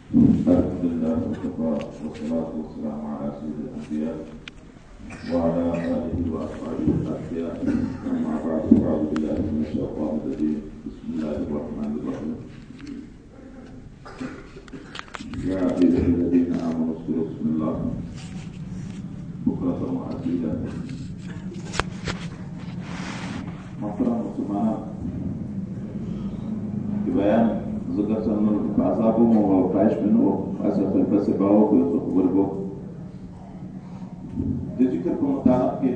الحمد لله وكفى، والصلاة والسلام على سيد الأنبياء وعلى آله وأصحابه الأتقياء. أما بعد، أعوذ بالله من الشيطان الرجيم. بسم الله الرحمن الرحيم. يا أيها الذين آمنوا اذكروا اسم الله بكرة وأصيلا. محترم مسلمانان، د بیان زه درته نور په عذاب وم او خواهش مې نه و، هسې خلیفه صاحب به وکړو، یو څه خبرې به وکړو. د ذکر په متعلق کې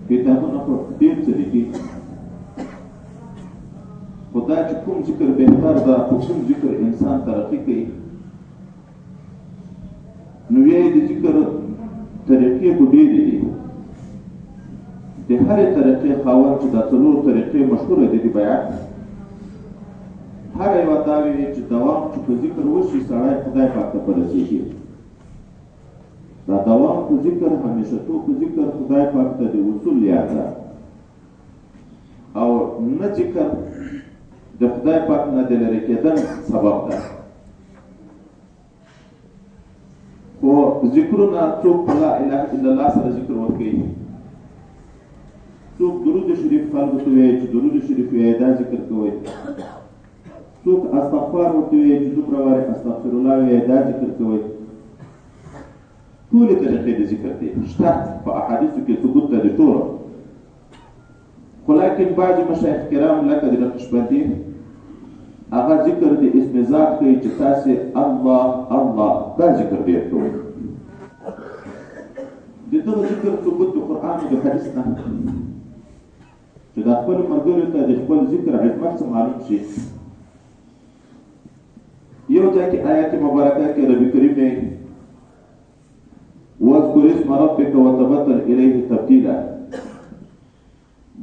کتابونه خو ډېر څه لیکي، خو دا چې کوم ذکر بهتر ده، په کوم ذکر انسان ترقي کوي، نو بیا یې د ذکر طریقې خو ډېرې دي. د هرې طریقې خاوند چې دا څلور طریقې مشهوره دي د بیعت، هره یوه دا وي چې دوام چې په ذکر وشي سړی خدای پاک ته په رسېږي. دا دوام په ذکر، همیشه تو په ذکر خدای پاک ته د وصول یاد ده، او نه ذکر د خدای پاک نه د لرې کېدل سبب ده. خو ذکرونه څوک په لا اله الا الله سره ذکر ورکوي، څوک درود شریف خلکو ته وایي چې درود شریف وایي دا ذکر کوي، څوک استغفار ورته وایي چې دومره وارې استغفر الله وایي دا ذکر کوي. ټولې طریقې د ذکر دي شته، په احادیثو کې ثبوت ده د ټولو. خو لیکن بعضې مشایخ کرام لکه د نقشبندي هغه ذکر د اسم ذات کوي چې تاسې الله الله دا ذکر ډېر کوئ. د دغه ذکر ثبوت د قرآن او د حدیث نه چې د خپل ملګریو ته د خپل ذکر عظمت څه معلوم شي. یو ځای کې آیت مبارکه کې رب کریم دی واذکر اسم ربک وتبتل الیه تبتیلا،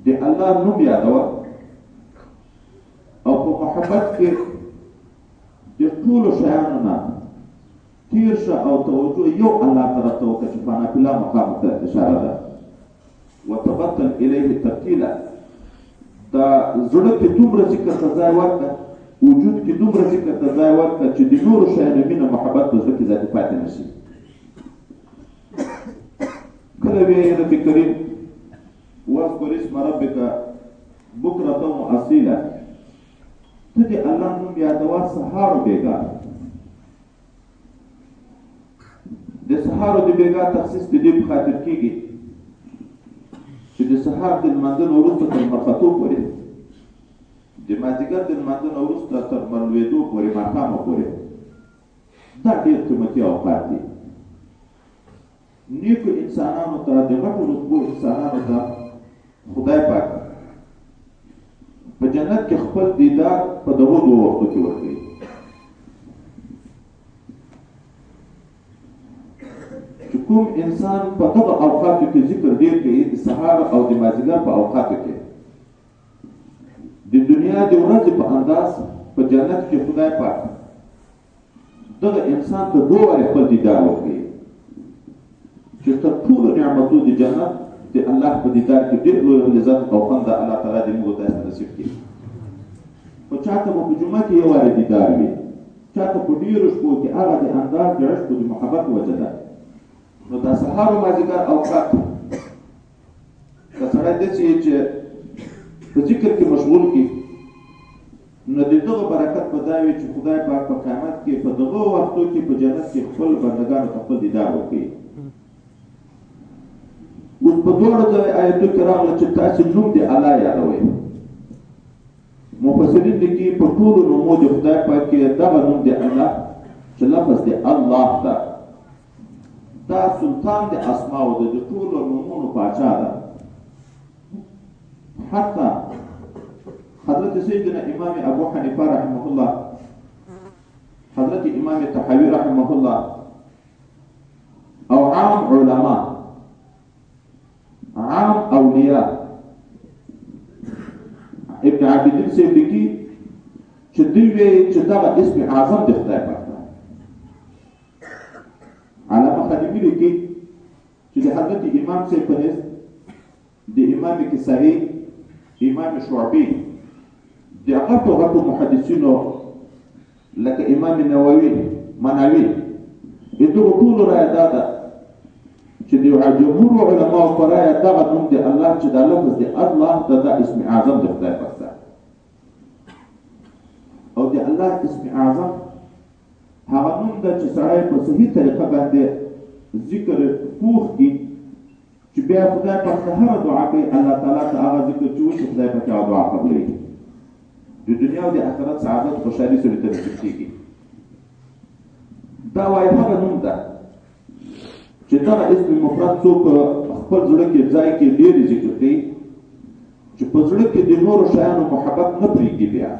د الله نوم یادوه او په محبت کې د ټولو شیانو نه تیر شه او توجه یو الله طرف ته وکړه چې فنا بالله مقام ته اشاره ده. وتبتل الیه تبتیلا، دا زړه کې دومره ذکر ته ځای ورکړه، وجود کې دومره ذکر ته ځای ورکړه چې د نورو شیانو مینه محبت په زړه کې ذاتي پاتې نه شي. کله ویې رب کریم واذکر اسم ربک بکرة واصیلا، ته د الله نوم یادوه سهار او بېګا. د سهار او د بېګا تخصیص د دې په خاطر کېږي چې د سهار د لمانځه نه وروسته تر لمرختو پورې، د مازدیګر د لمانځه نه وروسته تر لمر لوېدو پورې، ماښامه پورې، دا ډېر قیمتي اوقات دي. نیکو انسانانو ته، د غټو رتبو انسانانو ته خدای پاک په جنت کې خپل دیدار په دغو دوو وختو کې ورکوي. چې کوم انسان په دغه اوقاتو کې ذکر ډېر کوي، د سهار او د مازدیګر په اوقاتو کې، د دنیا د ورځې په انداز په جنت کې خدای پاک دغه انسان ته دوه وارې خپل دیدار ورکوي، چې تر ټولو نعمتو د جنت د الله په دیدار کې ډېر لوی لذت او خوند ده. الله تعالی دې موږ ته نصیب کړي. خو چاته به په جمعه کې یو وارې دیدار وي، چاته په ډېرو شپو کې، هغه د انداز د عشق او د محبت وجه ده. نو دا سهار او مازدیګر اوقات که سړی داسې چې په ذکر کې مشغول کړي، نو د دغه برکت به دا وي چې خدای پاک په قیامت کې په دغو وختو کې په جنت کې خپل بندګانو ته خپل دیدار ورکوي. اوس په دواړو ځای آیتو کې راغله چې تاسې نوم د الله یادوئ. مفسرین لیکي په ټولو نومو د خدای پاک کې دغه نوم د الله چې لفظ د الله ده، دا سلطان د اسماو ده، د ټولو نومونو پاچا ده. حتی حضرت سیدنا امام ابو حنیفه رحمه الله، حضرت امام طحاوي رحمه الله او عام علما، عام اولیاء، ابن عابدین صاحب لیکي چې دوی وایي چې دغه اسم اعظم د خدای پاک ده. علامه خلیمي لیکي چې د حضرت امام صاحب په نزد د امام کسائی، امام شعبی د غټو غټو محدثینو لکه امام نووي مناوي د دغو ټولو رایه دا ده چې د جمهور علماو په رایه دغه نوم د الله چې دا لفظ د الله ده، دا اسم اعظم د خدای پاک ده. او د الله اسم اعظم هغه نوم ده چې سړی په صحیح طریقه باندې ذکر پوخ کړي، چې بیا خدای پاک ته هره دعا کوي، الله تعالی ته هغه ذکر چې وشي خدای پاک هغه دعا قبلوي. د دنیا او د آخرت سعادت خوشحالي سړي ته نصیب کېږي. دا وایي هغه نوم ده چې دغه اسم مفرد څوک خپل زړه کې ځای کې ډېر ذکر کوي، چې په زړه کې د نورو شیانو محبت نه پرېږدي. بیا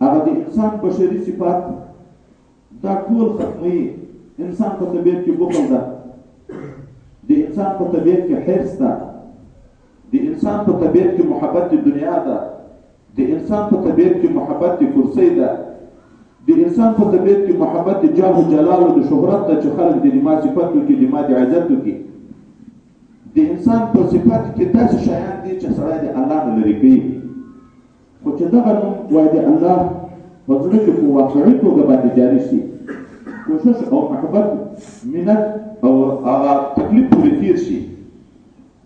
هغه د انسان بشري صفات دا ټول ختموي. انسان په طبیعت کې بخل ده، د انسان په طبیعت کې حرص ده، د انسان په طبیعت کې محبت د دنیا ده، د انسان په طبیعت کې محبت د کرسۍ ده، د انسان په طبیعت کې محبت د جاه و جلال او د شهرت ده چې خلک د ما صفت وکړي، د ما د عزت وکړي. د انسان په صفت کې داسې شیان دي چې سړی د الله نه لرې کوي. خو چې دغه نوم وایي د الله په زړه کې په واقعي توګه باندې جاري شي، کوشش او محبت منت او هغه تکلیف پورې تېر شي،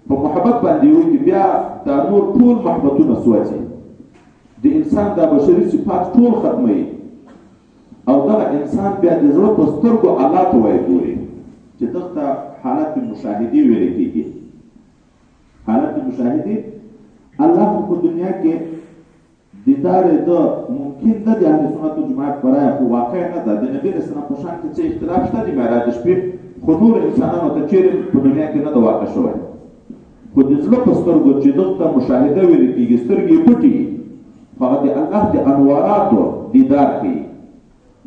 په محبت باندې وکړي، بیا دا نور ټول محبتونه سوځي، د انسان دا بشري صفات ټول ختموي، او دغه انسان بیا د زړه په سترګو الله ته وایي ګوري، چې دغه حالت مشاهدې ویل کېږي. حالت مشاهدې الله خو په دنیا کې دیدار د ممکن ده د اهل سنت جماعت په رایه، خو واقع نه ده. د نبي علیه السلام په شان کې څه اختلاف شته د معراج شپې، خو نور انسانانو ته چېرې په دنیا کې نه ده واقع شوی. خو د زړه په سترګو چې دلته مشاهده ویل کېږي، سترګې یې پټې وي، خو هغه د الله د انواراتو دیدار کوي،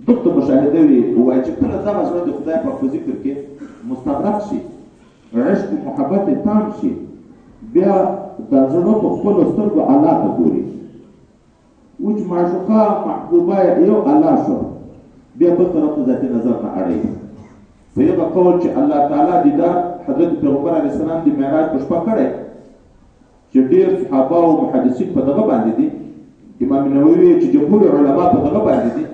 دلته مشاهده وي. وایي چې کله دغه زړه د خدای پاک په ذکر کې مستغرق شي، عشق و محبت یې تام شي، بیا د زړه په خپلو سترګو الله ته ګوري. و چې معشوقه محبوبه یو الله شو، بیا بل طرف ته ذاتي نظر نه اړوي. په یغه قول چې الله تعالی دیدار حضرت پیغمبر علیه السلام د معراج په شپه کړی، چې ډېر صحابه او محدثین په دغه باندې دي، امام نووي چې جمهور علما په دغه باندې دي،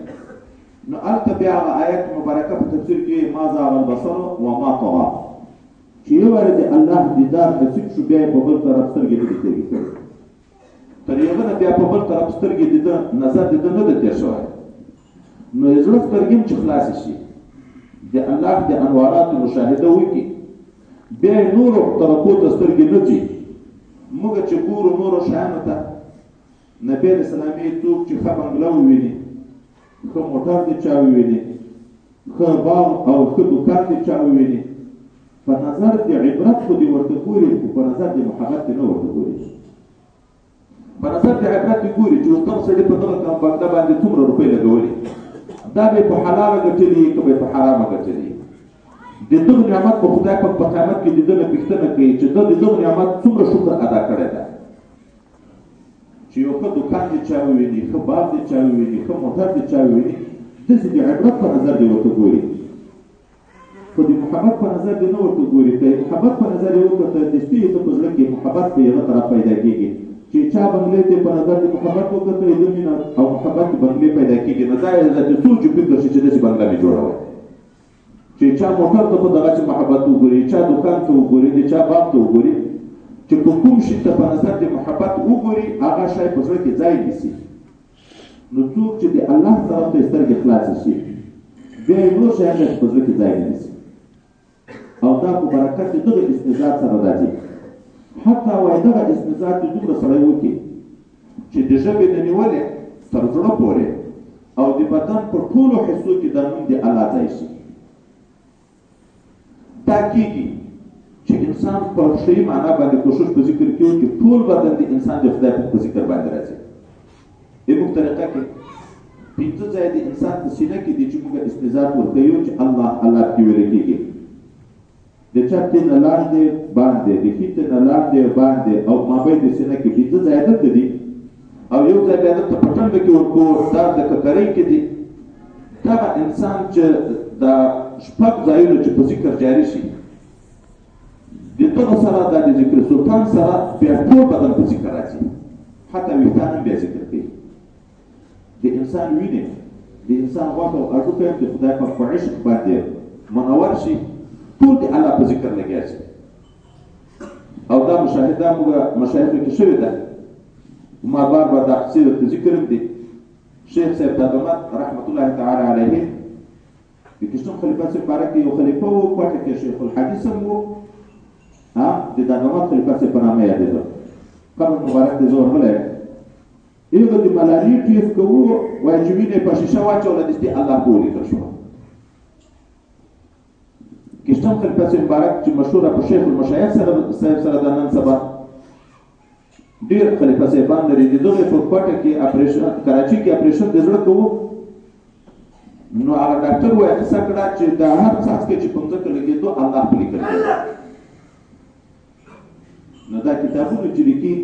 نو هلته بیا هغه آیت مبارکه په تفسیر کې ما زاغ البصر وما طغى، چې یو وارې د الله دیدار نصیب شو، بیا یې په بل طرف سترګې نه دي تېرې کړې، تر هغه نه بیا په بل طرف سترګې د ده نظر د ده نه ده تېر شوی. نو یې زړه سترګې هم چې خلاصې شي، د الله د انواراتو مشاهده وکړي، بیا یې نورو طرفو ته سترګې نه ځي. موږ چې ګورو نورو شیانو ته، نبي علیه السلام یې څوک چې ښه بنګله وویني، ښه موټر دې چا وویني، ښه باغ او ښه دوکان دې چا وویني، په نظر د عبرت خو دې ورته ګوري، خو په نظر د محبت دې نه ورته ګوري. په نظر د عبرت دې ګوري چې اوس دغه سړي په دغه بنګله باندې څومره روپۍ لګولې، دا به یې په حلاله ګټلي که به یې په حرامه ګټلي. د دغه نعمت په خدای پاک په قیامت کې د ده نه پوښتنه کوي چې ده د دغه نعمت څومره شکر ادا کړی ده. چې یو ښه دوکان دې چا وویني، ښه باغ دې چا وویني، ښه موټر دې چا وویني، داسې د عبرت په نظر دې ورته ګوري، خو د محبت په نظر دې نه ورته ګوري. که محبت په نظر یې وکتل، د ستې ته په زړه کې محبت په یوه طرف پیدا کېږي، چې چا بنګلې ته په نظر د محبت وکتل، د مینه او محبت د بنګلې پیدا کېږي. نو دا یې ذاتي سوچ فکر شي چې داسې بنګله مې جوړوی. چې چا موټر ته په دغسې محبت وګوري، چا دوکان ته وګوري، د چا باغ ته وګوري، چې په کوم شي ته په نظر د محبت وګوري، هغه شی په زړه کې ځای نیسي. نو څوک چې د الله طرف ته سترګې خلاصې شي، بیا یې نور شیان داسې په زړه کې ځای نه نیسي. او دا په برکت د دغه استعداد سره راځي. حتی وایي دغه استعداد دې دومره سړی وکړي چې د ژبې نه نیولې تر زړه پورې او د بدن په ټولو حصو کې دا نوم د الله ځای شي. دا کېږي چې انسان په صحیح معنا باندې کوشش په ذکر کې وکړي، ټول بدن د انسان د خدای په ذکر باندې راځي. موږ طریقه کې پنځه ځای د انسان په سینه کې دي چې موږ استعزاد ورکوو چې الله الله پکې ویل کېږي. د چپ تی نه لاندې باندې، د ښي تی نه لاندې باندې، او مابین د سینه کې پنځه ځای دلته دي، او یو ځای بیا دلته په ټنډه کې ورکوو، دا د ککرۍ کې دي. دغه انسان چې دا شپږ ځایونه چې په ذکر جاري شي، د دغه سره دا د ذکر سلطان سره بیا ټول بدن په ذکر راځي. حتی ویښتان هم بیا ذکر کوي. د انسان وینې، د انسان غوښه او هډوکی هم د خدای پاک په عشق باندې منور شي، ټول د الله په ذکر لګیا شي. او دا مشاهده موږ مشاهدو کې شوې ده، ما بار بار دا قصې درته ذکر هم دي. شیخ صاحب دادمت رحمت الله تعالی علیه د کشتم خلیفه صاحب باره کې یو خلیفه و، کوټه کې شیخ الحدیث هم و، د دادمت خلیفه صاحب په نامه یادېده. قبر مبارک ته زه ورغلی یم. هغه د ملالي ټیف کوو، وایي چې وینه یې په شیشه واچوله، دستي الله په ولیکل شوه. کشتم خلیفه صاحب مبارک چې مشهوره په شیخ المشایخ سره صاحب سره ده، نن سبا ډېر خلیفه صاحبان لري. د دغه په کوټه کې اپریشن، کراچۍ کې اپریشن د زړه کوو، نو هغه ډاکټر وایي قصه کړه چې دا هر څاڅکی چې په مځکه لګېدو الله په لیکل کېده. نو دا کتابونه چې لیکي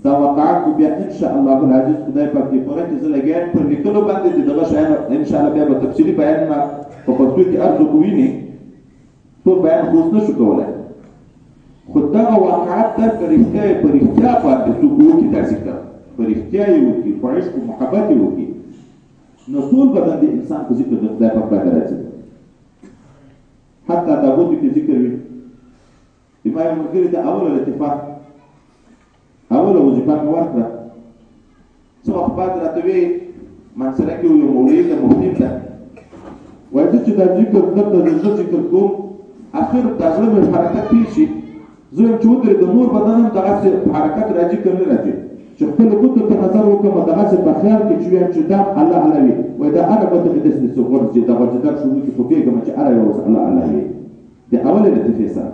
دا واقعات به بیا ان شاء الله العزیز خدای پاک دې پوره چې زه لګیا یم پر لیکلو باندې د دغه شیانو ان شاء الله بیا به تفصیلي بیانونه په پښتو کې هر څوک وویني، ټول بیان خو اوس نه شو کولی، خو دغه واقعات دا که رښتیا یې په رښتیا باندې څوک وکړي، دا ذکر په رښتیا یې وکړي، په عشق و محبت یې وکړي، نو ټول بدن د انسان په ذکر د خدای پاک باندې راځي. حتی دا بوتو کې ذکر وي. د ما یو ملګري ته اوله لطیفه، اوله وظیفه مې ورکړه، څه وخت بعد راته وی منصره کې یو مولوي ده، مفتي ده، وایي زه چې دا ذکر دلته د زړه ذکر کوم، اخر دا زړه مې حرکت تېر شي، زه وایم چې ودرېږم، نور بدن هم دغسې په حرکت راځي که نه راځي، چې خپلو ګوتو ته نظر وکړم دغسې په خیال کې چې وایم چې دا الله الله وي، وایي دا هره ګوته مې داسې داسې غورځي، دا غورځېدل شروع کړي، پوهېږم چې هره یوه اوس الله الله وي. د اولې لطیفې سره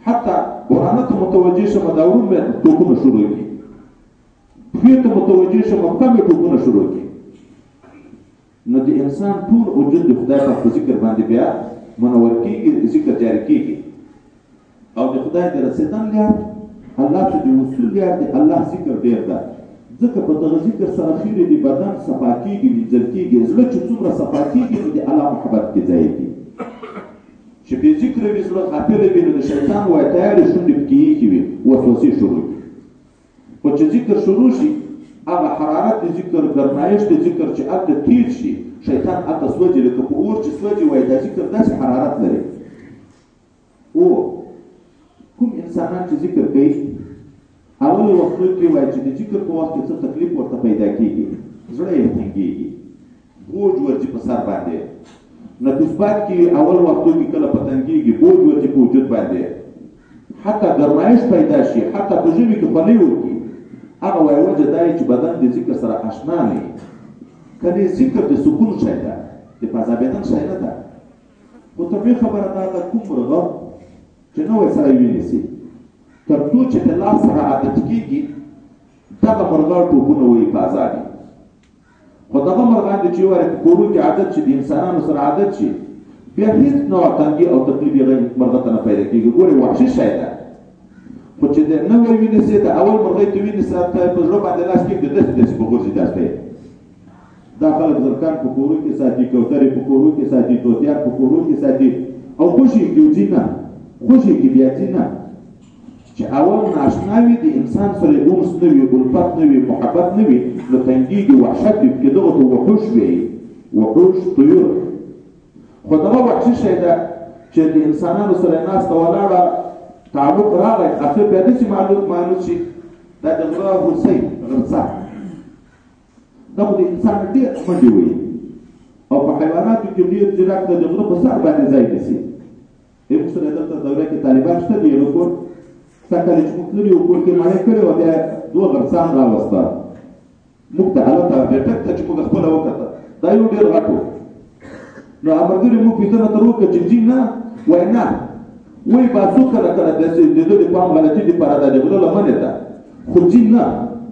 حتی ورانه ته متوجه شم، دا ورون مې ټوپونه شروع کړي، پښې ته متوجه شم، پښه مې ټوپونه شروع کړي. نو د انسان ټول وجود د خدای پاک په ذکر باندې بیا منور کېږي، ذکر جاري کېږي. او د خدای د رسېدن لار، الله ته د وصول لار د الله ذکر ډېر ده، ځکه په دغه ذکر سره خیرې د بدن صفا کېږي، مینځل کېږي. زړه چې څومره صفا کېږي نو د الله محبت کې ځایېږي. چې بې ذکره وي، زړه غافله وي، نو د شیطان وایي تیارې شونډې پکې ایښې وي، وسوسې شروع کړي. خو چې ذکر شروع شي، هغه حرارت د ذکر، ګرمایش د ذکر چې هلته تېر شي، شیطان هلته سوځي، لکه په اور چې سوځي. وایي دا ذکر داسې حرارت لري. او کوم انسانان چې ذکر کوي اول وختو کې وایي چې د ذکر په وخت کې څه تکلیف ورته پیدا کېږي، زړه یې تنګېږي، بوج ورځي په سر باندې، نفس باد کې اول وختو کې کله په تنګېږي، بوج ورځي په وجود باندې، حتی ګرمایش پیدا شي، حتی په ژمي کې خولۍ وکړي. هغه وایي وجه دا چې بدن د ذکر سره آشنا نه وي. کله ذکر د سکون شی ده، د پازابېدن شی نه ده. خو طبیعي خبره دا ده کوم مرغه چې نوی سړی ونیسي، تر څو چې د لاس سره عادت کېږي، دغه مرغه ټوپونه وهي په ازادي. خو دغه مرغان دي چې یو وارې په کورو کې عادت شي، د انسانانو سره عادت شي، بیا هیڅ نوع تنګي او تکلیف یې مرغه ته نه پیدا کېږي. ګورې وحشي شی ده، خو چې د نوی ونیسې، د اول مرغۍ ته ونیسه، ته په زړه باندې لاس کېږدې، داسې داسې به غورځي. داسې دا خلک زرکان په کورو کې ساتي، کوترې په کورو کې ساتي، طوطیان په کورو کې ساتي، او خوشې کړي ځي نه، خوشې کړي بیا ځي نه. چې اول ناشنا وي، د انسان سره انس نه وي، الفت نه وي، محبت نه وي، نو تنګېږي، وحشت وي پکې، دغه ته وحوش وایي، وحوش طیور. خو دغه وحشي شی ده چې د انسانانو سره ناسته ولاړه تعلق راغی، اخر بیا داسې مانوس شي، دا د غره هوسۍ غرڅه، دا خو د انسان ډېر منډې وهي، او په حیواناتو کې ډېر ځیرک ده، د غره په سر باندې ځای نیسي. موږ سره دلته دوره کې طالبان شته دي، هغه کور سږ کال چې موږ تللي وو، کور کې مړی کړې وه، بیا دوه غرڅان راوسته موږ ته، هلته بیټک ته چې موږ خپله وکته، دا یو ډېر غټ و. نو هغه ملګري موږ پوښتنه تر وکړه چې ځي نه، وایي نه، وایي باسو کله کله داسې د ده د پام غلطي دپاره دا د غره لمنې ته، خو ځي نه.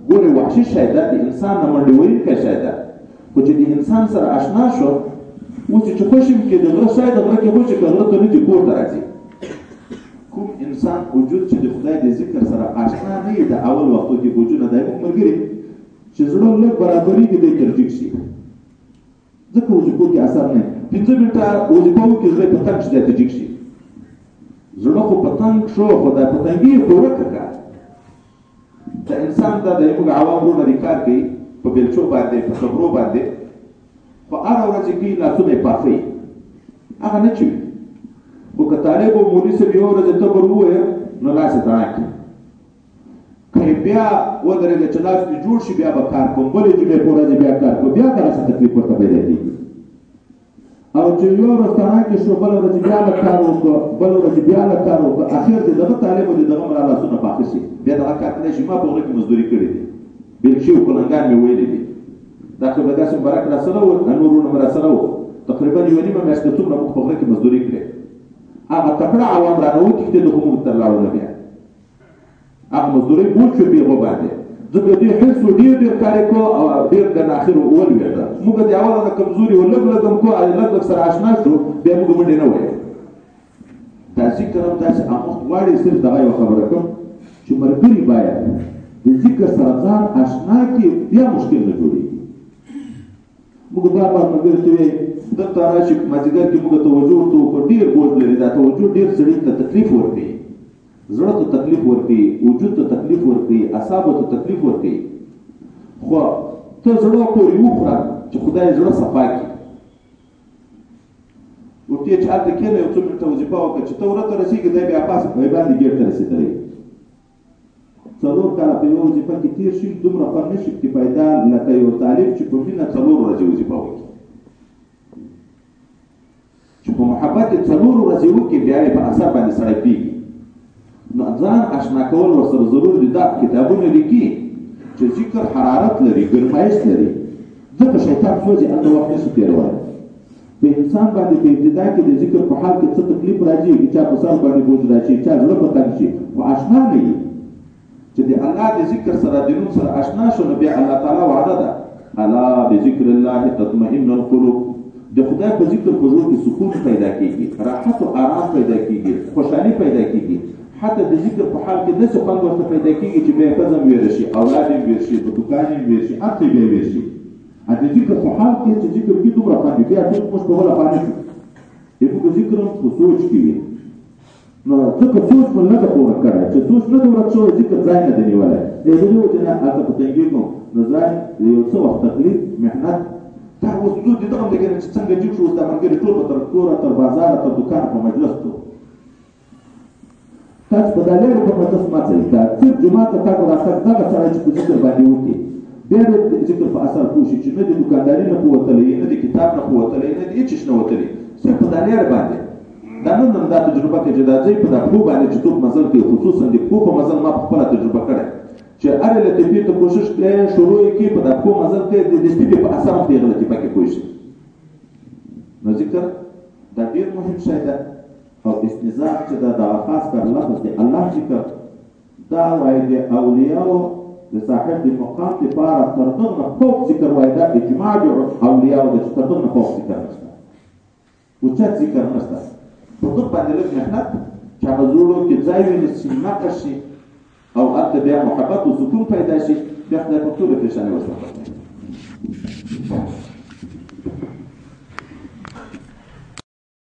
ګورې وحشي شی ده، د انسان نه منډې وهونکی شی ده، خو چې د انسان سره اشنا شو، اوس چې خوشې کړي د غره شی، د غره کې خوشې کړه، غره ته نه ځي، کور ته راځي. کوم انسان وجود چې د خدای د ذکر سره آشنا نه وي، د اول وختو کې بوجونه دی موږ ملګري چې زړه لږ برابرېږي، دی تر ټیټ شي، ځکه وظیفو کې اثر نه، 5 منټه وظیفه وکړي، زړه یې په تنګ شي، دی ته جګ شي. زړه خو په تنګ شو، خو دا په تنګي خو ورکه کړه. د انسان دا د موږ عوام وروڼه دي کار کوي په بیلچو باندې، په خبرو باندې، خو هره ورځ یې کوي، لاسونه یې پاخوي، هغه نه چې وي. خو که طالب او مولوي صاحب یوه ورځ تبر ووایه نو لاس یې تڼاکي، که یې بیا ودرېده چې لاس مې جوړ شي بیا به کار کوم، بلې جمعې په ورځ بیا کار کوم، بیا دغسې تکلیف ورته پیدا کېږي. او چې یوه ورځ تڼاکې شو، بله ورځ بیا لږ کار وکړو، بله ورځ بیا لږ کار وکړو، اخر د دغه طالب او د دغه ملا لاسونه پاخه شي، بیا دغه کار کړی شي. ما په غره کې مزدوري کړې دي، بیلچې او کلنګان مې ویلي دي. دا قبله داسې مبارک را سره و، نور وروڼه مې را سره وو، تقریبا یوه نیمه میاشت که څومره موږ په غره کې مزدوري کړې. هغه تکړه عوام رانه وتښتېدل، خو موږ تر لاړو نه بیا هغه مزدورۍ بوج شو پې باندې، ځکه دوی حرص و، ډېر ډېر کار یې کړو او ډېر د اخر ولوېده. موږ د اوله نه کمزوري و، لږ لږ هم کړو، لږ لږ سره آشنا شو، بیا موږ منډې نه ویلې. دا ذکر هم داسې اموخت غواړي. صرف دغه یوه خبره کوم چې ملګري باید د ذکر سره ځان آشنا کړي، بیا مشکل نه جوړېږي. موږ بار بار ملګري ته وایي دلته راشي مازدیګر کې موږ توجه ورته وکړو، ډېر بوج لري دا توجه، ډېر سړي ته تکلیف ورکوي، زړه ته تکلیف ورکوي، وجود ته تکلیف ورکوي، اعصابو ته تکلیف ورکوي. خو ته زړه پورې وخوره چې خدای زړه صفا کړي. ورته چې هلته کښېنه یو څو منټه وظیفه وکړه، چې ته وره ته رسېږي دی بیا پاس په باندې ګېټ ته رسېدلی. 4 کاله په یوه وظیفه کې تېر شي، دومره خوند نه شي پکې پیدا لکه یو طالب چې په مینه 4 ورځې وظیفه وکړي، چې په محبت یې 4 ورځې وکړي، بیا یې په اثر باندې سړی پوهېږي. نو ځان آشنا کول ورسره ضرور دي. دا کتابونه لیکي چې ذکر حرارت لري، ګرمایش لري، ځکه شیطان سوځي، هلته وخت نشي تېرولی. په انسان باندې په ابتدا کې د ذکر په حال کې څه تکلیف راځي، که چا په سر باندې بوج راشي، چا زړه په تنګ شي، خو آشنا نه وي. چې د الله د ذکر سره د نوم سره آشنا شو، نو بیا الله تعالی وعده ده، الا بذکر الله تطمئن القلوب. د خدای په ذکر په زړه کې سکون پیدا کېږي، راحت او آرام پیدا کېږي، خوشحالي پیدا کېږي. حتی د ذکر په حال کې داسې خوند ورته پیدا کېږي چې بیا یې ښځه هم ویره شي، اولاد یې ویر شي، په دوکان یې ویر شي، هر څه بیا ویر شي. د ذکر په حال کې چې ذکر کې دومره خوند وي، بیا څوک موږ په بله خوا نه شو. موږ ذکر هم په سوچ کې وي، نو ځکه سوچ مو نه ده خو ورک کړی، چې سوچ نه دی ورک شوی ذکر ځای نه دی نیولی. د دې وجې نه هلته په تنګي کوم، نو ځای یو څه وخت تکلیف محنت دا اوس څو دې دغه دی چې څنګه جګ شو، اوس دا ملګري ټول به تر کوره، تر بازاره، تر دوکانه په مجلس تلو. تاسو په دا لارې په مجلس مه ځئ، دا صرف جومات ته تګ راتګ دغه سړی چې په ذکر باندې وکړي، بیا د ذکر په اثر پوه شي چې نه د دوکانداري نه پوهتلی، نه د کتاب نه پوهتلی، نه د هېڅ شي نه وتلی، صرف په دا لارې باندې. دا نن هم دا تجربه کوي چې دا ځای په دا پښو باندې چې څوک مزل کوي، خصوصا د پښو په مزل ما په خپله تجربه کړی چې هرې لطیفې ته کوشش کوي، شروع یې کوي، په دا پښو مزل کوي، د لطیفې په اثر هم په هغه لطیفه کې پوه شي. نو ذکر دا ډېر مهم شی ده. او استنزاف چې دا دغه خاص کر لفظ دی الله ذکر، دا وایي د اولیاو د صاحب د مقام دپاره تر دغه نه فوق ذکر وایي، دا اجماع د اولیاو ده چې تر دغه نه فوق ذکر نشته، اوچت ذکر نشته. په دغه باندې لږ محنت چې هغه زړو کې ځای ونیسي، نقش شي، او هلته بیا محبت او سکون پیدا شي، بیا خدای په ټوله پرېشاني ورسره ختموي.